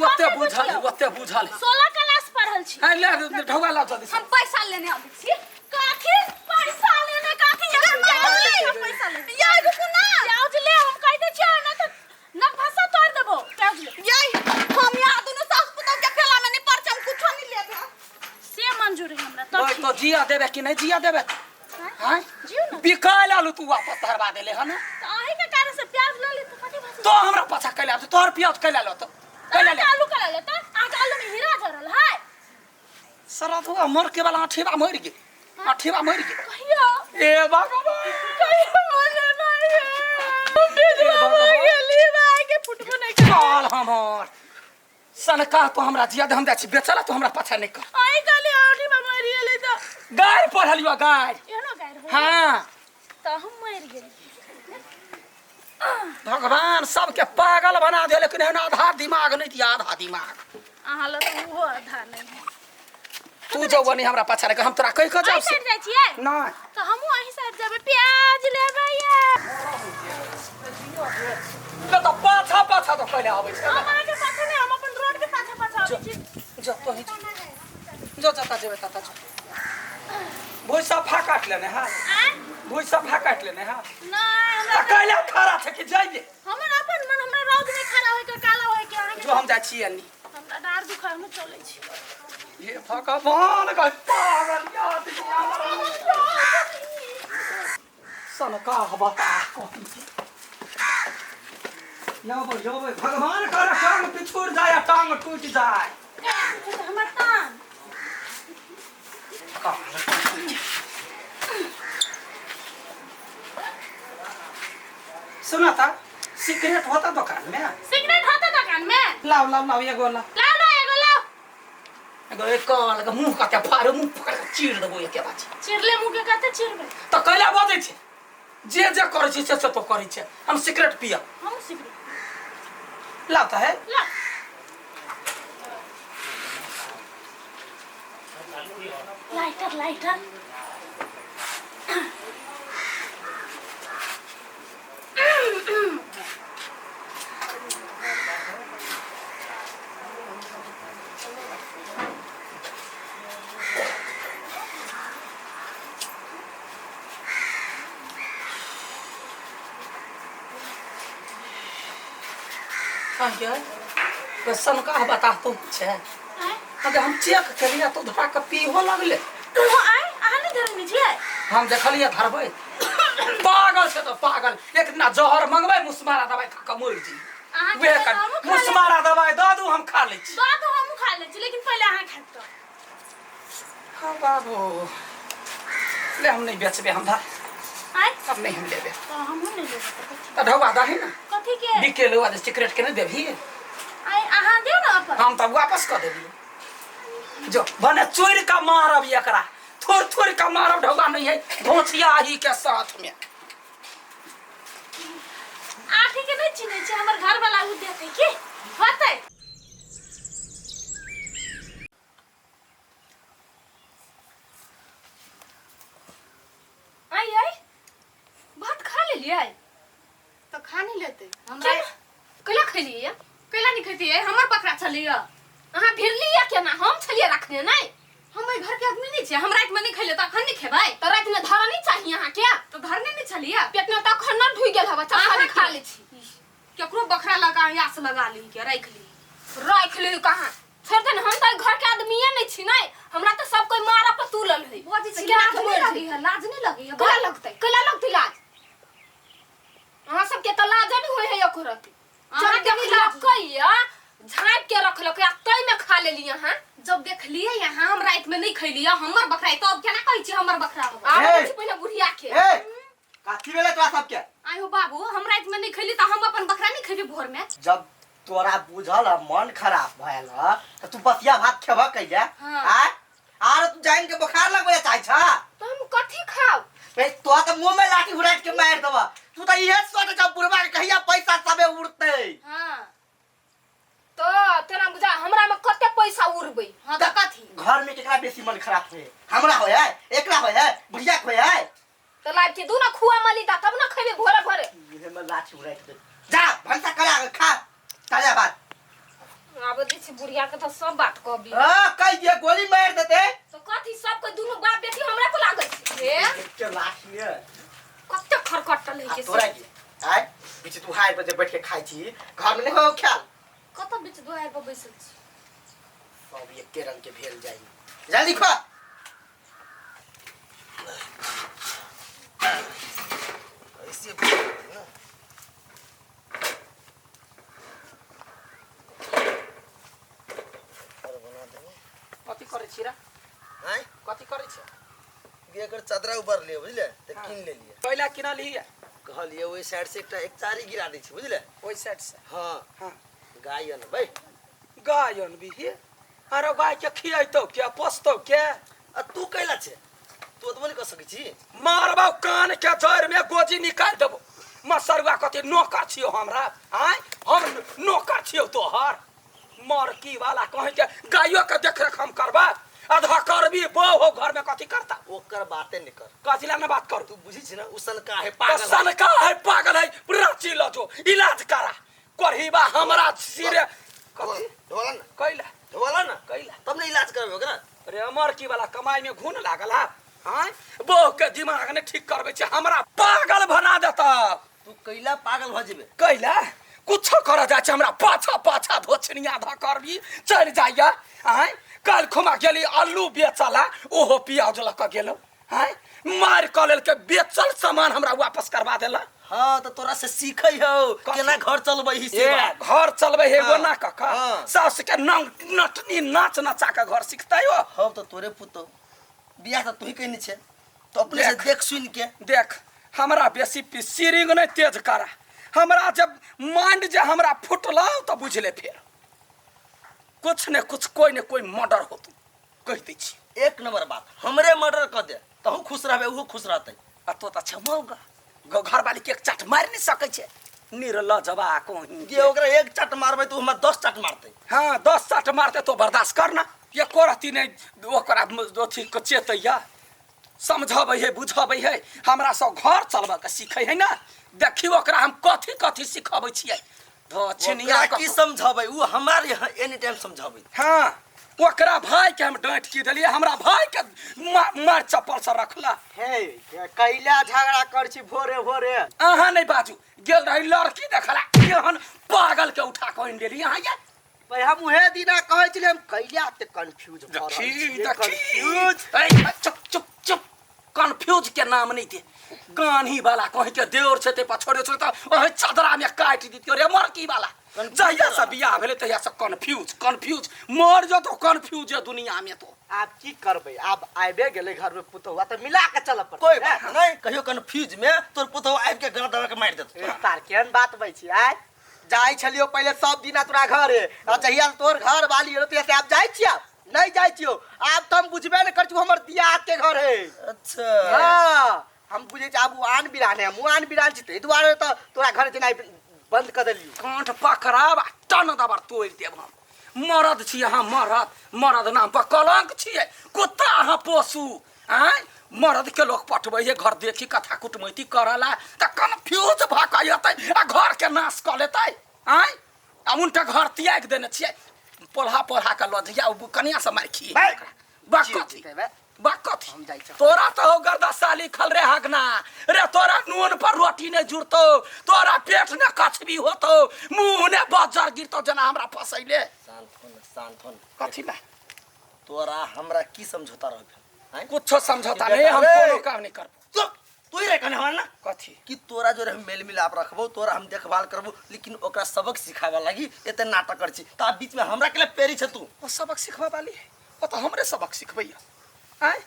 ओते कम नहि बुझल बुझियौ। ओते बुझल 16 क्लास पढ़ल छी है ले ढौआ लाओ जल्दी से। हम पैसा लेने आबै छी काथी पैसा लेने काथी ये प्याज माय। पैसा लेने ये रुकू ना प्याज ले हम कह दै छियै ना त नक भाषा तोड़ देबो प्याज ले ये हम यहाँ दुनू सास पुतोह के फेला में नहीं पड़ हम कुछो नहीं लेबे से मंजूर है हमरा तब ओए तो जिया देबे कि नहीं जिया देबे हैं जियो ना बिकायल आलू तू वापस धरवा देले हन तो अही के कारण से प्याज ले ली तो कथी भाषा तो हमरा पाछा कैला तोहर प्याज कैला लो तो कैला ले आलू करा ले त अहाँ आलू में हीरा जरल है सरधुआ मर के वाला आठेबा मर गेल आठेबा मर गेल कहियो ए भगवान कहियो मरे नहीं हम बेजवा भगवान। गेली भाई के फुटबो नहीं कर काल हमर सनका तो हमरा जिया दे हम जाइ छी बेचला तो हमरा पाछा नहीं कर आई काली आठी में मरि गेली त गाय पढ़लियो गाय एहनो गायर हो हाँ त हम मरि गेली भगवान सबके पागल बना दे लेकिन एहन आधा दिमाग नहीं दिया आधा दिमाग अहाँ लग तऽ ओहो आधा नहीं है तू जो बनी हमरा पाछा रख हम तोरा कहि कऽ एहि जाब साइड जाइ छियै नहीं तऽ हमहूँ एहि साइड जेबै प्याज लेबै ये तो तऽ पाछा पाछा तो पहिले आबै छै हम अहाँके पाछा नहि हम अपन रोड के पाछा पाछा आबै छी जो तो ही जो जता जेबै तता जो भुइ सफा काट लेने है आँय भुइ सफा काट लेने है नहि हमरा तऽ कैला खड़ा छै कि जाइए हमर अपन मन हमरा रौद में खड़ा होय के काला होय के अहाँके जो हम जाइ छियै नी हमरा डाँर दुखा हम चलै छी ये भगवान का पागल याद सनका बता यबो यबो भगवान कर टांग पिछुड़ जाए टांग टूट जाए हमर टांग सुना था सिगरेट होता दुकान में सिगरेट होता दुकान में लाओ लाओ लाओ एगो लाओ लाओ लाओ एगो लाओ एगो एक काल के मुंह कते फाड़ो मुंह पकड़ के चीर देबो एके बात चिरले मुंह के कते चिरबे तो कैला बजै छै जे जे करै छै से से तो करै छै हम सिगरेट पियब हम सिगरेट लाओ तो है लाओ लाइटर लाइटर कहिए सनका बता तू छै अगर हम चेक केलिए तो धरा के पीहो लगले आय अहाँ नहि धरने छियै हम देखलिए धरबै पागल छै तो पागल एक दिना जहर मंगबै मुसमारा दवाई खा के मरि जी अहाँके उहे तऽ कर हमहूँ खा लेब। मुसमारा दवाई दऽ दू हम खा लै छी दऽ दू हमहूँ खा लै छी लेकिन पहिले अहाँ खायब तऽ हाँ बाबू ले हम नहीं बेचबे हम धर आय अब नहीं हम लेबे तऽ हमहूँ नहि लेबै तऽ कथी तऽ ढौआ दही ना कथी के बिके लेवा जे सिगरेट के नहीं देबही आय अहाँ दियौ ने अपन हम तब वापस कऽ देलियै जो भने चोरि का मारब एकरा थोड़ थोड़ का मारब ढौआ नहीं है घोंचिया ही के साथ में आठी के नहि चिन्है छी हमर घर वाला उ देतै की होतै आई आई भात खा लेलियै तऽ खा नहीं लेते हमरा कैला खैलियै या कैला नहीं खैतियै हमर बकरा छलैया अहाँ भिरलियै केना हम छलियै रखने नहि हम एहि घर के आदमी नहीं छियै हम राति में नहीं खैले तऽ अखन नहीं खेबै तऽ रातिमे धरऽ नहि चाही अहाँके तऽ धरने नहीं छलियै पेटमे तऽ अखन नहि ढुकि गेल हवा चखा खा लै छी केकरो बकरा लगा आस लगा ली के राखि ली राखि ली कहाँ छोड़ दे हम तऽ घर के आदमीये नहीं छी नहीं हमरा तऽ सब कोई मारा पर तुलल है बजै छी तऽ केना लाज के नहीं मरि लगी है लाज नहीं लगी है कैला लगतै कैला लगतै लाज अहाँ सबके तऽ लाजे नहीं होय है एको रत्ती जब अहाँके भी लाज देखलकै या झाँपि के रखलकै आ तै में खा लेली अहाँ जब देखलियै यहाँ हम राति में नहीं खैलियै हमर बकरा है, तब केना कहै छी हमर बकरा होबै आबै ए! छी पहिने बुढ़िया के ए काथी भेलै तोरा सबके आयो बाबू हम राति में नहीं खैली तऽ हम अपन बकरा नहीं खेबै भोर में जब तोरा बुझल ह मन खराब भयल ह त तू बसिया भात खेबह कहिया हाँ। आय आर तू जाइन के बुखार लगबै चाहै छ तऽ हम कथी खाउ बे तोरा त मुंह में लाठी घुराट के मार देबह तू त इहे सोच छ बुढ़वा के कहिया पैसा सबे उड़तै हाँ तऽ तेना बुझा हमरा में कते पैसा उड़बै हाँ तऽ कथी घर में केकरा बेसी मन खराब होए हमरा होए है एकरा होए है बुढ़िया के होए है तऽ लाइब के दू ना खुआ मलिदा तब ना खेबै भोरे भोरे मुँहे में लाठी उड़ाइट दे जा भनसा करा के खा ताजा भात आब खोजै छी बुढ़िया के तऽ सब बात कहबी। हां, कह दिया गोली मार देते। तो कथी सब कोई दुनू बाप बेटी हमरा को लागल छै हे। के लाठी ने कते खरखटल है आ के तोरा की आय बीच दुहार पर जे बैठ के खाइ छी, घर में नहीं हो ख्याल। कत बीच दुआर पर बैसल छी? सब एके रंग के भेल जाई। जल्दी खा। ऐसे ना। और बना देंगे। कथी करै छी रे? आँय? कथी करै छी? गे एकर चदरा उबर लियै बुझले, तऽ कीन लेलियै। कैला किनलियै? कहलियै ओहि साइड से एकटा एक चारी गिरा दै छी बुझले। ओहि साइड से? हाँ। हाँ। गाय अनबै। गाय अनबिही? अरे गाय के खियैतौ के, पोसतौ के? आ तू कैला छे, तू ओतबो नहि कऽ सकै छी? मारबौ कान के जड़ में गोजी निकालि देबौ। मसरुआ कथी नौकर छियौ हमरा? आँय, हम नौकर छियौ तोहर? मरकी वाला कहीं के गायो के देख रेख हम करबा? आधा करबी बो हो घर में कथी करता? ओकर बाते नहीं कर। कथी ला ना बात करू? तू बुझी छी ना उ सनका है, तो पागल है। सनका है, पागल है, रांची ल जो इलाज करा। करहीबा हमरा सिरे कथी? ढोला ना। कैला? ढोला ना। कैला? तब ने इलाज करबे ओकरा। अरे अमर की वाला कमाई में घुन लागल है। आँय, बहू के दिमाग ने ठीक करबे छै, हमरा पागल बना देता। तू कैला पागल भ जेबे? कैला कुछो कर जाइ छै, हमरा पाछा पाछा धोछनिया ध करबी चलि जाइया। आँय, काल्हि खुमा गेली आलू बेचला, ओहो प्याज लऽ कऽ गेलौ। आँय, मारि कऽ लेलकै, बेचल सामान हमरा वापस करवा देला। हाँ, तो तोरा से सीखै हौ कथी? केना घर चलबै ही से ए, बात। घर चलबै हे हाँ, एगो ना कका। हाँ। सास के नंग नटनी नाच नचा के घर सिखतै हो। हम तो तोरे पुतौ, बियाह तो तू ही कहने छे, तो अपने से देख। देख सुन के। देख, हमरा बेसी सीरिंग नहीं तेज करा, हमरा जब माइंड जे हमरा फुटलौ तो बुझ ले फेर कुछ ने कुछ कोई ने कोई मर्डर होतौ, कहि दै छी। एक नंबर बात, हमरे मर्डर कर दे तहु खुश रहबे, उहो खुश रहतै। आ तो त छमौगा घरवाली के एक चाट मारि नहीं सकै छै, निर्लजवा कहीं जे ओकरा एक चाट मारबै तो हमरा 10 चाट मारतै। हाँ, 10 चाट मारते तो बर्दाश्त करना, एको रत्ती नहीं ओकरा अथी के चेतैया, समझबै है बुझबै है, हमरा सब घर चलबऽ के सीखै है ना। देखियौ ओकरा हम कथी कथी सिखबै छियै। धोछनिया ओकरा की समझबै, उ हमार यहाँ एनी टाइम समझबै। हाँ, ओकरा भाई के हम डांट की देलियै, हमरा भाई के मार चप्पल से रखला। हे कैला झगड़ा कर छी भोरे भोरे? अहाँ नहीं बाजू, गेल रही लड़की देखला, एहन पागल के उठा के आनि देली अहाँ। ये भाई हम उहे दिना कहै छलियै, हम कैला ते कंफ्यूज भ रहल देखी, छियै, देखी। कंफ्यूज। अरे चुप चुप चुप, कंफ्यूज के नाम नहीं दे। गानी वाला कहीं के देवर छै ते पछोड़े छै त ओहे चदरा में काटि दितियो रे मरकी वाला। जहिया से बियाह भेलै तहिया से कंफ्यूज कंफ्यूज, मर जतो कंफ्यूज है दुनिया में। तो आब की करबै, आब आबे गेलै घर में पुतहुआ त मिला के चलऽ पड़तै। कोई बात नहीं, कहियो कंफ्यूज में तोर पुतहु आबि के गला दबा के मारि देतौ। ए, तार केहन बात बै छी? आय जाइ छलियो पहिले सब दिना तोरा घरे, आ जहिया से तोर घर वाली एलो तहिया से आब जाइ छियै? नहीं जाइ छियो। आब त हम बुझबे ने करै छियो हमर दियाद के घर है। अच्छा। हाँ, हम बुझै छी आब उ आन बिरान है, हम उ आन बिरान छी, ताहि दुआरे त तोरा घर जेनाइ बंद कऽ देलियो। कांठ पकड़ाब आ टन दबर तोड़ि देब हम। मरद छी अहाँ, मरद, मरद नाम पर कलंक छियै, कुत्ता अहाँ पोसू। आँय, मरद के लोक पठबै है घर देखी कथा कुटमैती करला त कन्फ्यूज भऽ कऽ एतै आ घर के नाश कऽ लेतै। आँय, आ उनटा घर त्यागि देने छियै, पोल्हा पोल्हा के लऽ जइया, ओ कनिया से मारि खिए भाइ, बा जी, कथी? जीते बे। बा कथी? हम जाइ छी। तोरा तो हो गर्दा लिखल रे हगना रे, तोरा नून पर रोटी नहीं जुड़तो, तोरा पेट ने कछबी होतो, मुंह ने बजर गिरतो, जना हमरा फसैले। शांत हो न, शांत हो न। कथी ला? तोरा हमरा की समझौता रह भेल? आँय? कुछो समझौता बेटा नहीं, हम रे। कोनो काम नहीं करबो। तो तू ही रे कहने हमार ना कथी? कि तोरा जो हम मेल मिलाप रखबो, तोरा हम देखभाल करबो, लेकिन ओकरा सबक सिखावे लागी एते नाटक कर छी, त आब बीच में हमरा के लिए पेरी छे तू। ओ सबक सिखबा वाली है, ओ तो हमरे सबक सिखबैया। आँय,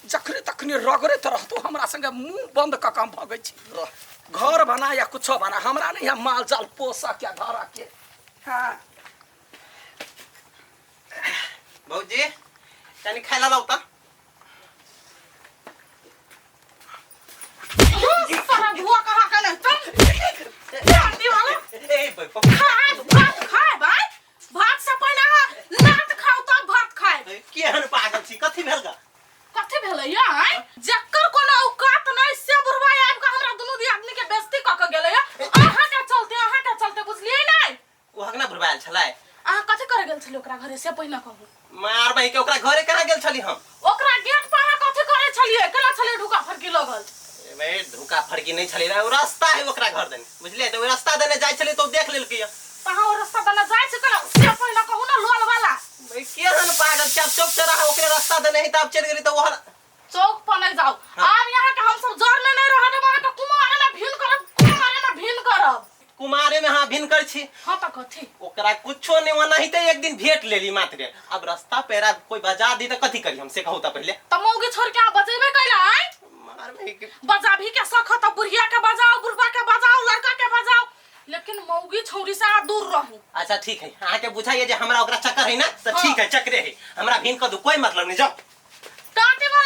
जखने तखने रगड़ैत रहतो हमरा संगे, मुंह बंद कऽ के हम भगै छी। रह। घर बना या कुछो बना, हमरा नहीं है माल जाल पोसऽ के धरऽ के। हाँ भौजी कनी खाय ला लाउ त। सारा धुआ कहाँ के नहीं चल गांधी वाला। ए खाए भात, खाए भाई भात से पहले अहाँ लात खाओ तब भात खाए। केहन पागल छी, कथी भेल गा? कथी भेलै या? आँय, जकर कोनो औकात नहीं से बुढ़वा आबि के हमरा दुनू दियादनी के बेइज्जती कऽ के गेलै या, अहाँ के चलते, अहाँ के चलते, बुझलियै नहीं? ओ हगना बुढ़वा आयल छलै। अहाँ कथी करे गेल छलियै ओकरा घरे से पहिने कहू। मार बहिन के, ओकरा घरे कहाँ गेल छली हम? ओकरा गेट पर अहाँ कथी करे छलियै? केना छलियै ढुका फरकी लगल? ए भाई, धोखा फड़की नहीं छली, ओ रास्ता है ओकरा घर देने, बुझलियै? तऽ ओहि रास्ता देने जाइ छली तऽ ओ देख लेलकै। तऽ अहाँ ओ रास्ता देने जाइ छी केना से पहिने कहू ने, लोल वाला। भाई, केहन पागल छै? आब चौक चौराहा ओकरे रास्ता देने है तऽ आब चलि गेली तऽ ओहन चौक पर नहीं जाओ। आब यहाँ के हम सब जर में नहीं रह देब, अहाँ के कुमारे में भिन करब, कुमारे में भिन करब। कुमारे में हाँ भिन कर छी। हाँ तऽ कथी? ओकरा कुछो नहीं, ओनाहिते एक दिन भेंट लेली मात्र। अब रास्ता पेरा कोई बजा दी तऽ कथी करी हम, से कहू तऽ पहिले। तऽ मौगी छोड़ के अहाँ बजेबे कैला आय? मार भाई के। बजाबी के सख तऽ बुढ़िया के बजाओ, बुढ़बा के बजाओ, लड़का के बजाओ, लेकिन मौगी छौरी से अहाँ दूर रहू। अच्छा ठीक है, अहाँके बुझाइए जे हमरा ओकरा चक्कर है ना, तऽ हाँ। ठीक है, चक्करे है, हमरा भिन कऽ दू, कोई मतलब नहीं, जाओ। टाटी मार।